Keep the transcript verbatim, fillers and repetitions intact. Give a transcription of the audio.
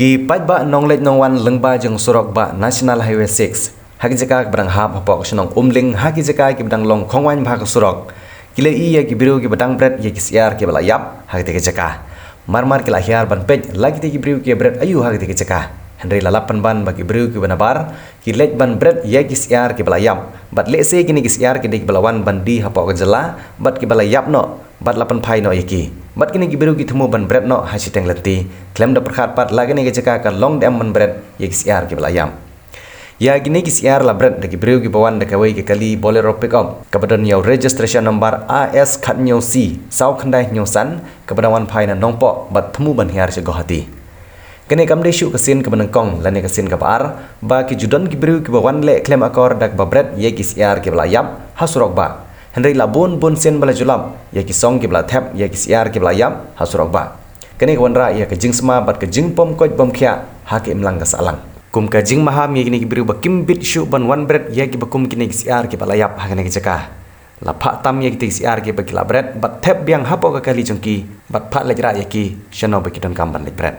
Ki paidbah nongleit nongwan lyngba jong surok bah National Highway six ha ki jaka kiba dang hap hapoh ka shnong Umling, ha ki jaka kiba dang long khongwaiñ bha ka surok, ki la ïohi ïa ki briew kiba dang bret ïa ki syiar kiba la ïap ha katei ka jaka. Mar mar ki la hiar ban peit la kitei ki briew ki bret aïu ha katei ka jaka. Hynrei la lap pynban ba ki briew kiba nabar ki leit ban bret ïa ki syiar kiba la ïap. Bad lehse kine ki syiar ki dei kiba la wan ban die hapoh ka jylla bad kiba la ïap noh, bad la pynphai noh ïa ki. Bad kine ki briew ki thmu ban bret noh ha shiteng lynti, khlem da pyrkhat pat la kane ka jaka ka long ne em ban bret ïa ki syiar kiba la ïap. Ïa kine ki syiar la bret da ki briew kiba wan da kawei ka kali Bolero pickup kaba don ïa u registration number A S khathynñiew C saw khyndai hynñiew san, kaba dang wan phai na Nongpoh bad thmu ban hiar sha Guwahati. Kane kam dei shuh ka sien kaba nyngkong lane ka sien kaba ar ba ki ju don ki briew kiba wan leh khlem akor da kaba bret ïa ki syiar kiba la ïap ha surok bah. Hynrei la bun bun sien ba la ju lap ïa ki song kiba la thep ïa ki syiar kiba la ïap ha surok bah. Kane ka wanrah ïa ka jingsma bad ka jingpom koit pom khiah ha ka imlang ka sahlang. Kum ka jingmaham ïa kine ki briew ba kim bit shuh ban wan bret ïa kiba kum kine ki syiar kiba la ïap ha kane ka jaka, la phah tam ïa kitei ki syiar kiba ki la bret bad thep biang hapoh ka kali jong ki bad phah leit rah ïa ki shano ba ki donkam ban leit bret.